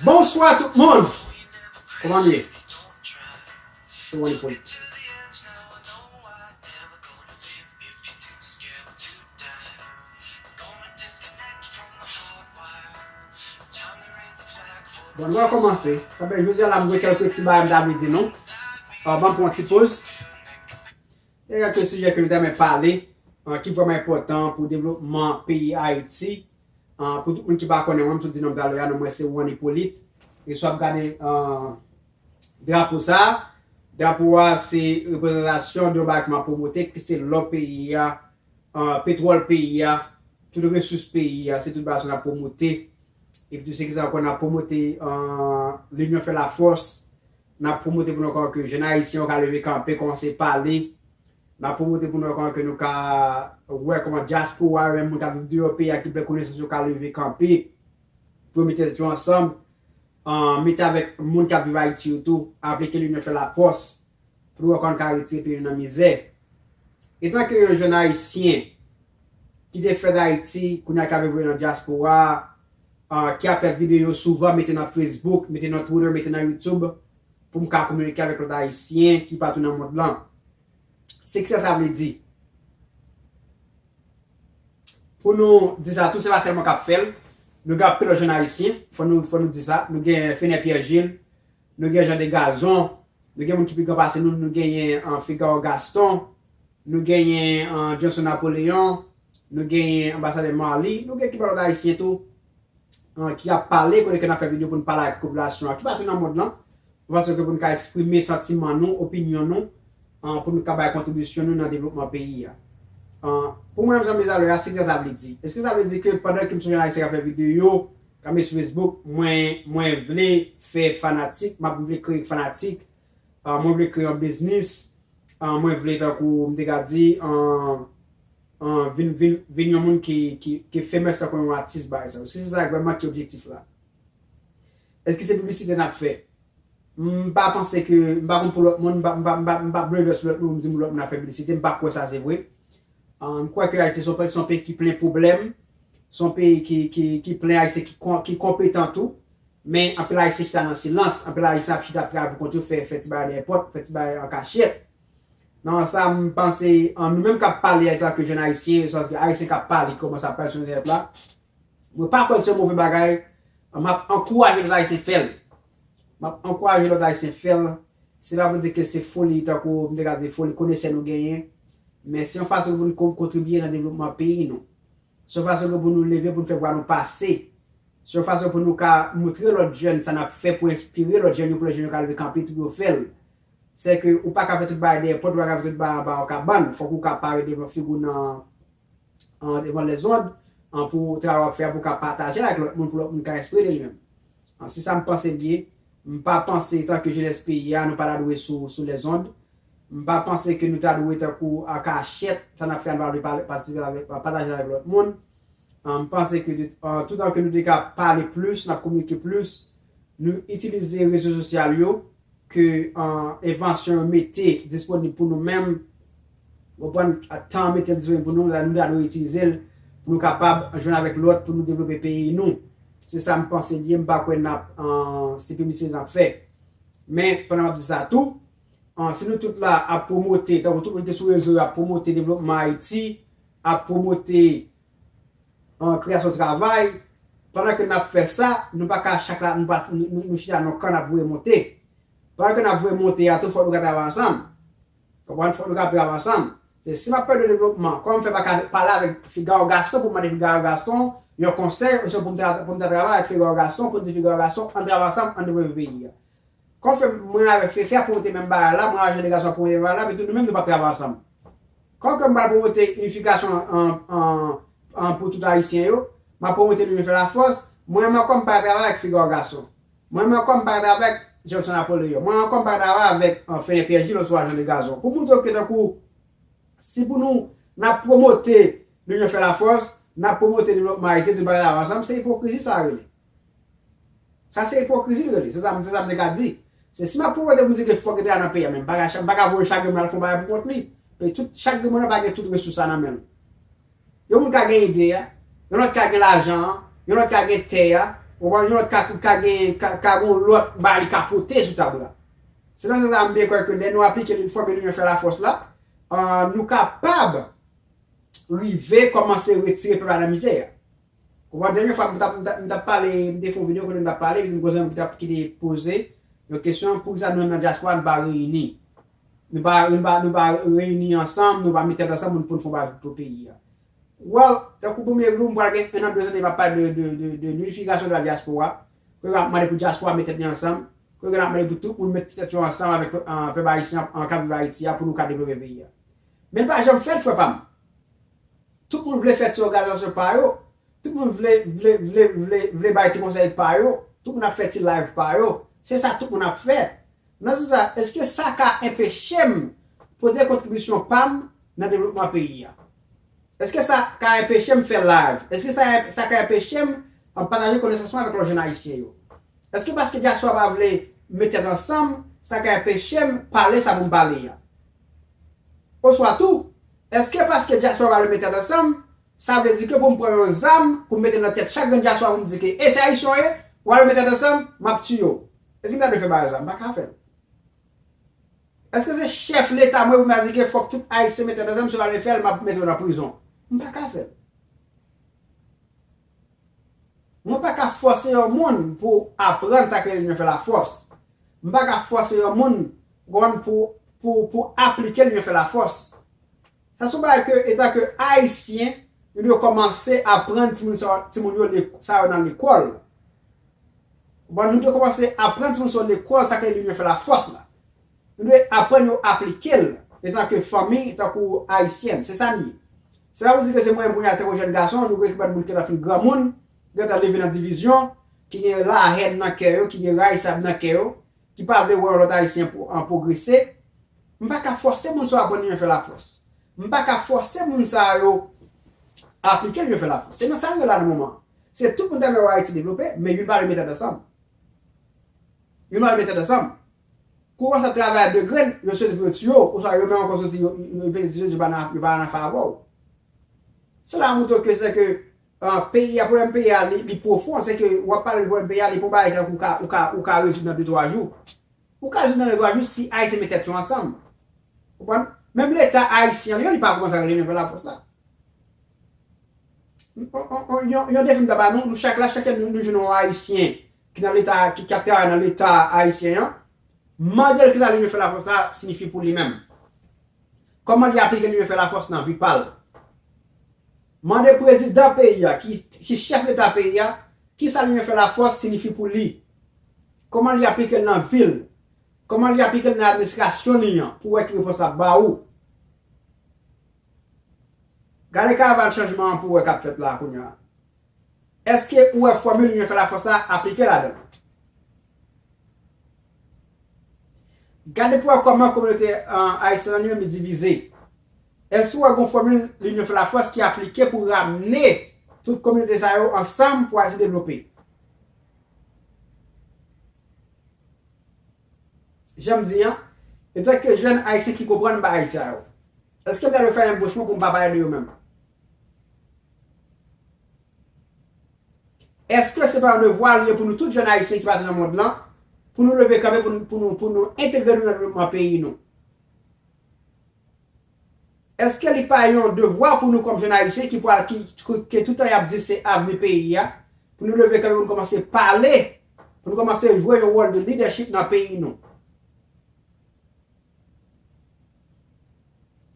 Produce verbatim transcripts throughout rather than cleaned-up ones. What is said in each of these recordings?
Bonswa tout moun! Kòman nou ye? Se One Hippolyte. Bon, nou pral kòmanse. Sa fè jodi a la, m gen kèlke ti bagay m ta vle di nou. Ban m pran yon ti poz. Gen kèlke sijè ke nou ta renmen pale, ki vrèman enpòtan pou devlopman peyi Ayiti. Pou tout moun ki pa konnen mwen, m sot di non m talè a, non mwen se One Hippolyte. E si w ap gade drapo sa, drapo a se reprezantasyon de yon bagay ke m ap pwomote, ki se lò peyi a, petwòl peyi a, tout resous peyi a, se tout bagay sa n ap pwomote. Epi tou se kisa ankò, n ap pwomote, linyon fè lafòs. N ap pwomote pou nou kwè ke jèn ayisyen yo ka leve kanpe, kòmanse pale. N ap pwomote pou nou kwè ke nou ka wè kòman dyaspora yo, menm moun k ap viv deyò peyi a, ki plen konesans yo, ka leve kanpe pou yo mete tèt yo ansanm, mete avèk moun k ap viv Ayiti yo tou, aplike linyon fè lafòs pou nou wè kòman n ka retire peyi nou nan mizè. Etanke yon jèn ayisyen ki te fèt Ayiti, kounye a k ap evolye nan dyaspora, ki ap fè videyo souvan, mete nan Facebook, mete nan Twitter, mete nan YouTube, pou m ka kominike avèk lòt ayisyen ki patou nan mond lan. Se kisa sa vle di? Pou nou di sa tou, se pa sèlman k ap fè l. Nou gen anpil lòt jèn ayisyen, fò nou, fò nou di sa. Nou gen Fenè Pierre Gilles, nou gen Jean Degazon, nou gen moun ki pi gran pase nou, nou genyen Figaro Gaston, nou genyen Johnson Napoléon, nou genyen Anbasadè Marly, nou gen ki pa lòt ayisyen tou ki ap pale, kote ke n ap fè videyo pou n pale ak popilasyon an ki patou nan mond lan, fason ke pou n ka eksprime santiman nou, opinyon nou, pou nou ka bay kontribisyon nou nan devlopman peyi a. Pou mwen menm, jan m di talè a, se kisa sa vle di? Èske sa vle di ke pandan ke m se yon jèn ayisyen k ap fè videyo, k ap met sou Facebook, mwen, mwen vle fè fanatik, m ap vle kreye fanatik, mwen vle kreye yon biznis, mwen vle, tankou m te ka di, vin, vin, vin yon moun ki, ki, ki famous tankou yon atis, bagay sa yo? Èske se sa vrèman ki objektif la? Èske se piblisite n ap fè? M pa panse ke, m pa konn pou lòt moun, m pa, m pa, m pa, m pa blame sou lòt moun, m di lòt moun ap fè piblisite, m pa kwè sa se vre. M kwè ke Ayiti se yon peyi, se yon peyi ki plen pwoblèm, se yon peyi ki, ki, ki plen ayisyen ki kon-, ki konpetan tou, men anpil ayisyen chita nan silans, anpil ayisyen ap chita ap travay pou kont yo, fè, fè ti bagay dèyè pòt, fè ti bagay an kachèt. Nan sa, m panse, nou menm k ap pale antanke jèn ayisyen, sa vle di ayisyen k ap pale, ki kòmanse ap pale sou entènèt la, mwen pa kwè se yon move bagay, m ap ankouraje lòt ayisyen fè l. M ap ankouraje lòt ayisyen fè l. Se pa pou di ke se foli, tankou m te ka di foli konesè nou genyen, men se yon fason pou nou kon-, kontribye nan devlopman peyi nou. Se yon fason ke pou nou leve, pou nou fè vwa nou pase. Se yon fason pou nou ka montre lòt jèn sa n ap fè, pou enspire lòt jèn yo, pou lòt jèn yo ka leve kanpe tou pou yo fè l. Se ke ou pa ka fè tout bagay dèyè pòt, ou pa ka fè tout bagay anba yon kabann. Fòk ou ka parèt devan figi w nan, an, devan lèzond, an, pou travay w ap fè a, pou w ka pataje l ak lòt moun, pou lòt moun ka enspire de li menm. An, se sa m panse l ye. M pa panse, antanke jenès peyi a, nou pa ta dwe sou, sou lèzond. M pa panse ke nou ta dwe, tankou an kachèt, sa n ap fè a, nou pa dwe pale, patisipe avèk, pataje l avèk lòt moun. An, m panse ke de, an, toutan ke nou te ka pale plis, n ap kominike plis, nou itilize rezo sosyal yo, ke, an, envansyon yo mete disponib pou nou menm, w konprann, tan an mete l disponib pou nou, la, nou ta dwe itilize l pou nou kapab jwenn avèk lòt, pou nou devlope peyi nou. Se sa m panse l ye, m pa kwè n ap, an, se piblisite n ap fè. Men, pandan m ap di sa tou, an, si nou tout la ap pwomote, tankou tout moun ki sou rezo yo ap pwomote devlopman Ayiti, ap pwomote, an, kreyasyon travay, pandan ke n ap fè sa, nou pa ka chak la, nou pa, nou, nou, nou chita nan kan n ap voye monte. Pandan ke n ap voye monte a tou, fòk nou ka travay ansanm. Konprann? Fòk nou ka travay ansanm. Se si m ap pale de devlopman, kòman m fè pa ka pale avèk Figaro Gaston pou m mande Figaro Gaston yon konsèy, osnon pou m ta, pou m ta travay avèk Figaro Gaston, pou m di Figaro Gaston, ann travay ansanm, ann devlope peyi a? Kòman fè mwen avèk Fefe ap pwomote menm bagay la, mwen avèk Jean Degazon ap pwomote menm bagay la, men tou nou menm nou p ap travay ansanm? Kòman ke m pral pwomote inifikasyon an, an, an, pou tout ayisyen yo, m ap pwomote linyon fè lafòs, mwen menm ankò m pa travay avèk Figaro Gaston. Mwen menm ankò m pa travay avèk Johnson Napoléon. Mwen menm ankò m pa travay avèk, an, Fenè Pierre Gilles oswa Jean Degazon. Pou montre w ke tankou, si pou nou, n ap pwomote linyon fè lafòs, n ap pwomote devlopman Ayiti, tout bagay la ansanm, se ipokrizi sa rele. Sa se ipokrizi l rele, se sa, se sa m te ka di. Se si m ap pwomote pou m di ke fòk gen travay nan peyi a, men m pa ka, m pa ka voye chak grenn mwen al fè yon bagay pou kont li. Paske tout, chak grenn mwen nan pa gen tout resous sa nan men l. Yon moun ka gen ide a, yon lòt ka gen lajan an, yon lòt ka gen tè a, Ou konprann, yon lòt ka, ka gen, ka, ka gen yon lòt bagay li ka pote sou tab la. Se nan sans sa m byen kwè ke lè nou aplike fòmil linyon fè lafòs la, ah, nou kapab rive kòmanse retire pèp la nan mizè a. Ou konprann, dènye fwa m t ap, m t ap, m t ap pale, m te fè yon videyo kote m t ap pale, epi m gon zanmi ki t ap, ki te poze yon kesyon, poukisa nou menm nan dyaspora nou pa reyini? Nou pa, nou pa, nou pa reyini ansanm, nou pa met tèt ansanm pou n, pou n fè yon bagay pou peyi a. Well, tankou premye jou, m pral gen en an, de zan, m ap pale de, de, de, de l'unification de la diaspora. Kote m ap mande pou dyaspora met tèt li ansanm. Kote m ap mande pou tout moun met tèt yo ansanm avèk, ah, pèp ayisyen an k ap viv Ayiti a pou nou ka devlope peyi a. Men l pa janm fèt, frè pa m. Tout moun vle fè ti òganizasyon pa yo. Tout moun vle, vle, vle, vle, vle bay ti konsèy pa yo. Tout moun ap fè ti live pa yo. Se sa tout moun ap fè. Nan sans sa, èske sa ka enpeche m pote kontribisyon pa m nan devlopman peyi a? Èske sa ka enpeche m fè live? Èske sa, sa ka enpeche m, m pataje konesans mwen avèk lòt jèn ayisyen yo? Èske paske dyaspora pa vle met tèt ansanm, sa ka enpeche m pale sa pou m pale a? Oswa tou, èske paske dyaspora pa vle met tèt ansanm, sa vle di ke pou m pran yon zam, pou m mete nan tèt chak grenn dyaspora pou m di ke, e se ayisyen w ye, w al met tèt ansanm, m ap tiye w? Èske m ta dwe fè bagay sa? M pa ka fè l. Èske se chèf leta mwen pou m ta di ke fòk tout ayisyen met tèt ansanm, si w pa vle fè l, m ap mete w nan prizon? M pa ka fè l. Mwen pa ka fòse yon moun pou aprann sa k rele linyon fè lafòs. M pa ka fòse yon moun, ou konprann, pou, pou, pou aplike linyon fè lafòs. Sa se yon bagay ke, etanke Ayisyen, nou dwe kòmanse aprann timoun sa, timoun yo le-, sa yo nan lekòl. Bon, nou dwe kòmanse aprann timoun sa yo lekòl, sa k rele linyon fè lafòs la. Nou dwe aprann yo aplike l, etanke fanmi, tankou Ayisyen. Se sa n ye. Se pa pou di ke se mwen menm kounye a, tankou jèn gason, nou gen ekip moun ki gentan fin granmoun, gentan leve nan divizyon, ki gen lahèn nan kè yo, ki gen rayisab nan kè yo, ki pa vle wè yon lòt Ayisyen pwo-, an pwogrese. M pa ka fòse moun sa yo aprann linyon fè lafòs. M pa ka fòse moun sa yo aplike linyon fè lafòs. Se nan sa nou ye la nan moman an. Se tout moun ta renmen wè Ayiti devlope, men youn pa vle met tèt ansanm. Youn pa vle met tèt ansanm. Kou w wè sa travay a de grenn, yo soti pou yo tiye w, oswa yo menm ankò soti, yo, yo, yo peze tiye w, yo pa nan, yo pa nan favè w. Sela montre w ke se ke, ah, peyi a, pwoblèm peyi a, li, li pwofon, se ke w ap pale de pwoblèm peyi a, li pa yon bagay ke ou ka, ou ka, ou ka rezoud nan de twa jou. Ou ka rezoud nan de twa jou si Ayisyen met tèt yo ansanm. Ou konprann? Menm Leta ayisyen an, li, li pa kòmanse ak linyon fè lafòs la. On, on, on, yon, yon defi m ta ba nou, nou chak la, chak lè nou, nou jwenn yon Ayisyen ki nan Leta, ki, ki ap travay nan Leta ayisyen an, mande l kisa linyon fè lafòs la siyifi pou li menm. Kòman li aplike linyon fè lafòs nan vi pa l. Mande prezidan peyi a, ki, ki chèf Leta peyi a, kisa linyon fè lafòs siyifi pou li. Kòman li aplike l nan vi l. Kòman li aplike l nan administrasyon li an, pou w wè ki repons l ap ba ou. Gade karavàn chanjman an pou w wè k ap fèt la kounye a. Èske ou wè fòmil linyon fè lafòs la aplike ladan l? Gade pou w wè kòman kominote, ah, ayisyèn an li menm li divize. Èske ou wè gon fòmil linyon fè lafòs ki aplike pou ramne tout kominote sa yo ansanm pou Ayiti devlope? Jan m di an, etanke jèn ayisyen ki konprann bagay sa yo, èske m ta dwe fèmen bouch mwen pou m pa pale de yo menm? Èske se pa yon devwa li ye pou nou tout jèn ayisyen ki pati nan mond lan, pou nou leve kanpe, pou nou, pou nou, pou nou entegre nou nan devlopman peyi nou? Èske li pa yon devwa pou nou kòm jèn ayisyen ki pral, ki, ke, ke toutan y ap di se avni peyi a, pou nou leve kanpe pou nou kòmanse pale, pou nou kòmanse jwe yon wòl de lidèchip nan peyi nou?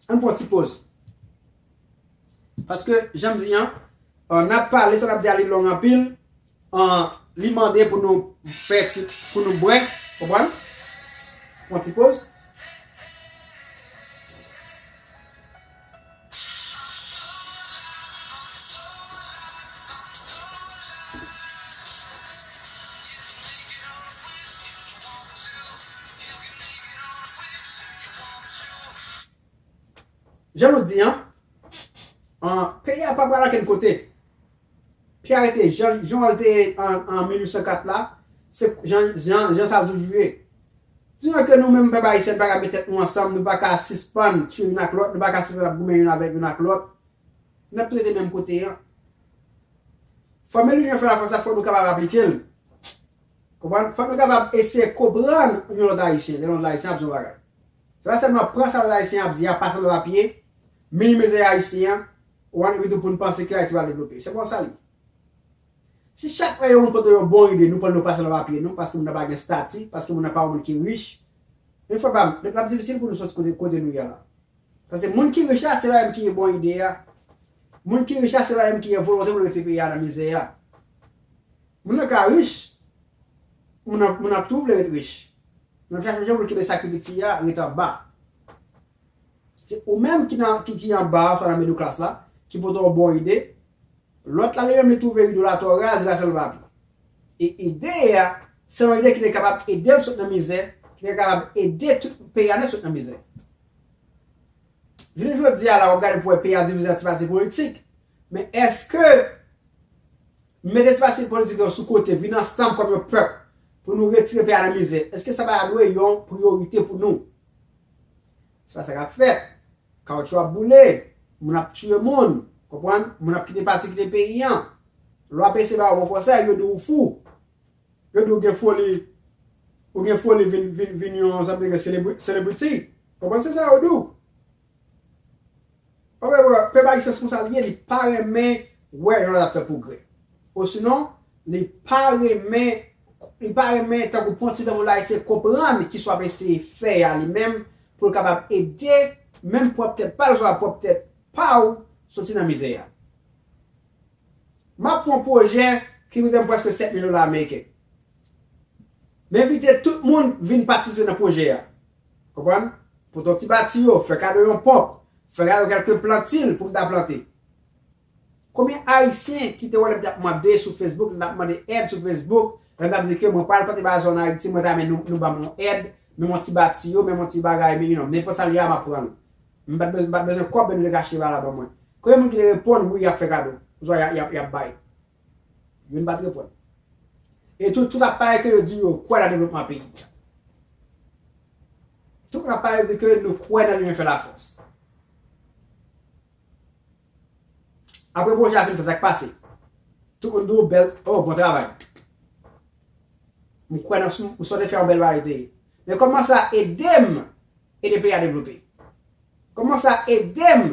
Ann pran ti poz. Paske, jan m di an, euh, n ap pale, sa n ap di a li long anpil, euh, li mande pou nou fè ti, pou nou break, konprann? Pran ti poz. Jan nou di an, an, peyi a pa pral okenn kote. Peyi a rete jan, jan l te ye an, an mil uit san kat la, se jan, jan, jan sa toujou ye. Di nou ke nou menm pèp ayisyen, nou pa ka met tèt nou ansanm, nou pa ka sispann tiye youn ak lòt, nou pa ka sispann ap goumen youn avèk youn ak lòt. N ap tou rete menm kote an. Fòmil li nou fè la fòs la, fòk nou kapab aplike l. Konprann? Fòk nou kapab eseye konprann yon lòt Ayisyen, lè yon lòt Ayisyen ap di yon bagay. Se pa sèlman pran sa lòt Ayisyen ap di a, pase l nan papye, minimize Ayisyen an, ou konprann, epi tou pou n panse ke Ayiti va devlope. Se konsa l ye. Si chak fwa yon moun pote yon bon ide, nou pran l nou pase l nan papye nou, paske moun nan pa gen estati, paske moun nan pa yon moun ki rich, men frè pa m, l ap difisil pou nou soti kote, kote nou ye la. Paske moun ki rich la, se li menm ki gen bon ide a. Moun ki rich la, se li menm ki gen volonte pou l retire peyi a nan mizè a. Moun nan ka rich, moun nan, moun nan ap toujou vle ret rich. Moun nan ap chache yon jan pou l kenbe sa ki piti a ret anba. Se ou menm ki nan, ki, ki anba a, oswa nan middle class la, ki pote yon bon ide, lòt la li menm li twouve ide w la twò raz, li pase l nan papye. E ide a, se yon ide ki te kapab ede l sot nan mizè, ki te kapab ede tout peyi a nèt sot nan mizè. Jounen jodi a la, w ap gade pou wè peyi a divize an ti pati politik. Men èske mete ti pati politik yo sou kote, vin ansanm kòm yon pèp pou nou retire peyi a nan mizè, èske sa pa dwe yon priyorite pou nou? Se pa sa k ap fèt. Kawotchou ap boule, moun ap tiye moun, konprann? Moun ap kite pati, kite peyi an. Lè w ap eseye ba yo bon konsèy, yo di w fou. Yo di w gen foli, ou gen foli vin, vin, vin yon, sa vle di, celebrity. Konprann? Se sa yo di w. Pèp ayisyen se konsa li ye, li pa renmen wè yon lòt ap fè pwogrè. Osinon, li pa renmen, li pa renmen tankou pran ti tan pou l eseye konprann kisa w ap eseye fè a li menm, pou l kapab ede, menm pwòp tèt pa l, oswa pwòp tèt pa w, soti nan mizè a. M ap fè yon pwojè ki koute m prèske sèt mil dola ameriken. M envite tout moun vin patisipe nan pwojè a. Konprann? Pote yon ti batiyo, fè kado yon ponp, fè kado kèlke plantil pou m ta plante. Konbyen Ayisyen ki te wè lè m t ap mande sou Facebook, lè m t ap mande èd sou Facebook, lè m t ap di ke mwen pral plante bagay sa an Ayiti, mwen ta renmen nou, nou ban m yon èd, menm yon ti batiyo, menm yon ti bagay, men you know, nenpòt sa l ye a, m ap pran l. M pa t bezwen, m pa t bezwen kòb, men nou te ka achte bagay la ban mwen. Konbyen moun ki te reponn, wi, y ap fè kado, oswa y ap, y ap, y ap bay? Youn pa t reponn. E tou, tout aparèy ke yo di yo kwè nan devlopman peyi a. Tout aparèy di ke nou kwè nan linyon fè lafòs. Apre pwojè a fin fèt, sa k pase? Tout moun di w bèl, oh, bon travay. M kwè nan, m sot fè yon bèl bagay te ye. Men kòman sa ede m ede peyi a devlope? Kòman sa ede m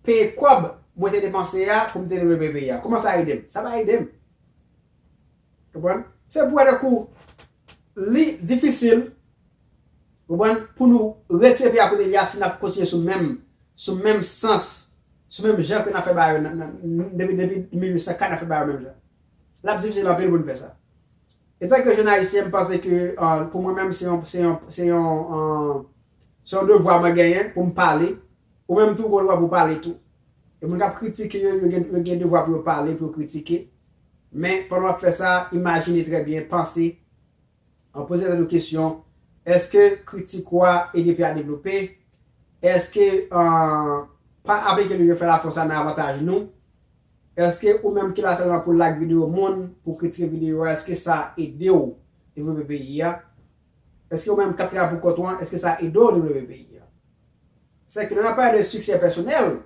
peye kòb mwen te depanse a pou m te devlope peyi a? Kòman sa ede m? Sa pa ede m. Konprann? Se pou wè tankou li difisil, konprann, pou nou retire peyi a kote li a si n ap kontinye sou menm, sou menm sans, sou menm jan ke n ap fè bagay yo nan, nan, depi, depi mil uit san kat n ap fè bagay yo menm jan. L ap difisil anpil pou n fè sa. Etanke jèn ayisyen, m panse ke, euh, pou mwen menm, se yon, se yon, se yon, euh, se yon devwa mwen genyen pou m pale. Ou menm tou, ou gen dwa pou w pale tou. E moun k ap kritike yo, yo gen, yo gen devwa pou yo pale, pou yo kritike. Men, pandan w ap fè sa, imajine trè byen, panse, an poze tèt ou kesyon, èske kritik ou a ede peyi a devlope? Èske, euh, pa aplike linyon fè lafòs la nan avantaj nou? Èske ou menm ki la sèlman pou like videyo moun, pou kritike videyo a, èske sa ede w devlope peyi a? Èske ou menm k ap travay pou kont ou an, èske sa ede w devlope peyi a? Sèke lè n ap pale de siksè pèsonèl,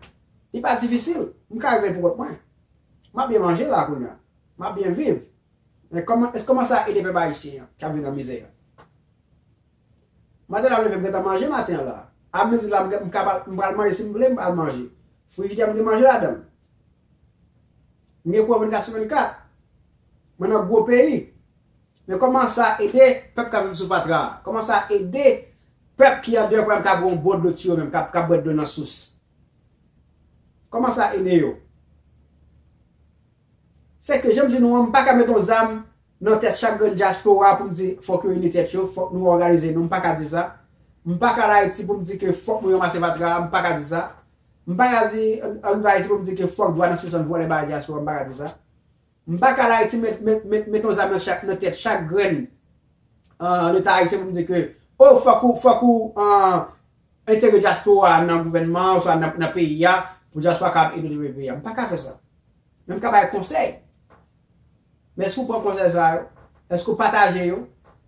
li pa difisil. M ka rive pou kont mwen. M ap byen manje la kounye a. M ap byen viv. Men kòman, èske kòman sa ede pèp ayisyen an k ap viv nan mizè a? Maten la, m leve, m gentan manje maten an la. A midi la, m gen, m kapab, m pral manje si m vle, m pral manje. Frijidè m gen manje ladan l. M gen kouran vennkat sou vennkat. Mwen nan gwo peyi. Men kòman sa ede pèp k ap viv sou fatra a? Kòman sa ede pèp ki andeyò pwogram k ap bwè yon bon dlo tou yo menm, k ap, k ap bwè dlo nan sous? Kòman sa ede yo? Sèke jan m di nou an, m pa ka mete yon zam nan tèt chak grenn dyaspora pou m di fòk yo ini tèt yo, fòk nou òganize nou, m pa ka di sa. M pa ka al Ayiti pou m di ke fòk mwen ranmase fatra a, m pa ka di sa. M pa ka di, rive Ayiti pou m di ke fòk dwa n sispann vòlè bagay dyaspora, m pa ka di sa. M pa ka al Ayiti met, met, met, met yon zam nan chak, nan tèt chak grenn, euh, Leta ayisyen pou m di ke, oh, fòk ou, fòk ou, euh, entegre dyaspora a nan gouvènman an, oswa nan, nan peyi a, pou dyaspora kapab ede w devlope peyi a. M pa ka fè sa. Men m ka bay konsèy. Men èske w pran konsèy sa yo? Èske w pataje yo?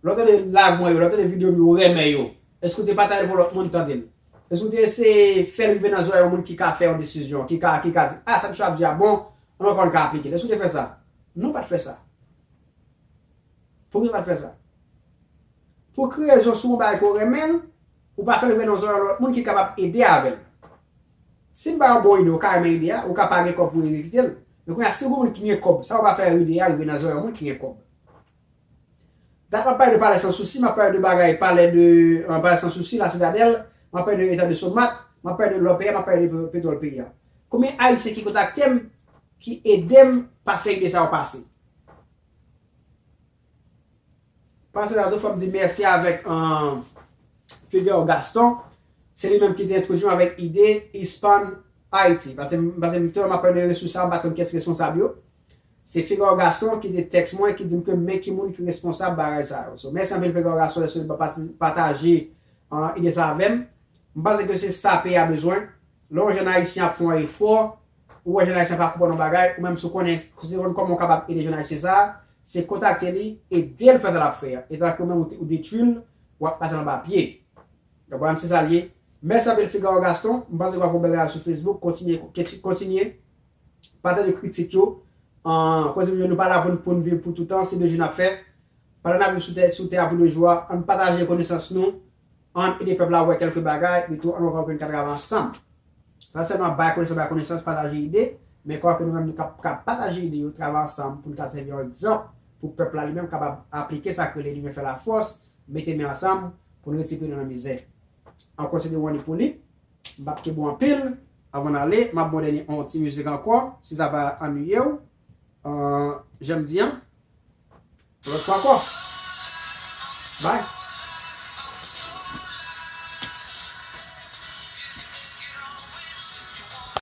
Lè w tande live mwen yo, lè w tande videyo m yo, ou renmen yo, èske w te pataje pou lòt moun tande l? Èske w te eseye fè l rive nan zòrèy yon moun ki ka fè yon desizyon, ki ka, ki ka di, ah, sa misye ap di a bon, ann wè kòman n ka aplike l? Èske w te fè sa? Nou pa t fè sa. Poukisa pa t fè sa? Pou kreye zon sou yon bagay ke w renmen l, ou pa fè l rive nan zòrèy yon lòt moun ki kapab ede avè l. Si m ba yon bon ide, ou ka renmen ide a, ou ka pa gen kòb pou egzekite l. Men kounye a, si yon moun ki gen kòb, sa w pa fè ide a rive nan zòrèy yon moun ki gen kòb. Dat m ap pale de Palè San Sousi, m ap pale de bagay, pale de, euh, Palè San Sousi, La Citadelle, m ap pale de Eta de Somat, m ap pale de lò peyi a, m ap pale de petwòl peyi a. Konbyen Ayisyen ki kontakte m, ki ede m pa fè ide sa yo pase? Pandan se tan tou, fò m di mèsi avèk, euh, Figaro Gaston. Se li menm ki te entwodui m avèk ide Hispan Haiti. Paske m, paske m te wè m ap pale de resous sa, m pa t konn kiyès ki responsab yo. Se Figaro Gaston ki te tèks mwen, ki di m ke men ki moun ki responsab bagay sa yo. So, mèsi anpil Figaro Gaston, lèske li pati-, pataje, euh, ide sa avè m. M panse ke se sa peyi a bezwen. Lè yon jèn ayisyen ap fè yon efò, ou wè jèn ayisyen pa konprann yon bagay, ou menm si w konnen, si w konn kòman w kapab ede jèn ayisyen sa a, se kontakte li, ede l fè sa l ap fè a. E tanke ou menm ou te-, ou detwi l, w ap pase l anba pye. Ou konprann, se sa l ye. Mèsi anpil Figaro Gaston, m panse w ap fè yon bèl travay sou Facebook, kontinye, kontinye, pataje kritik yo. An, koze yo, nou pa la pou n, pou n viv pou toutan, se de jou n ap fè. Pandan n ap viv sou tè, sou tè a pou de jou a, ann pataje konesans nou, ann ede pèp la wè kèlke bagay, epi tou ann wè kòman nou ka travay ansanm. Pa sèlman bay konesans, bay konesans, pataje ide, men kwè ke nou menm nou ka, ka pataje ide yo, travay ansanm pou n ka sèvi yon egzanp pou pèp la li menm kapab aplike sa ke Leni vyen fè lafòs, mete men ansanm pou n retire peyi nou nan mizè. Ankò se de Wani Polit, m p ap kenbe w anpil, avan n ale, m ap ba w dènye yon ti mizik ankò, si sa pa annuiye w, euh, jan m di an, yon lòt fwa ankò. Bye.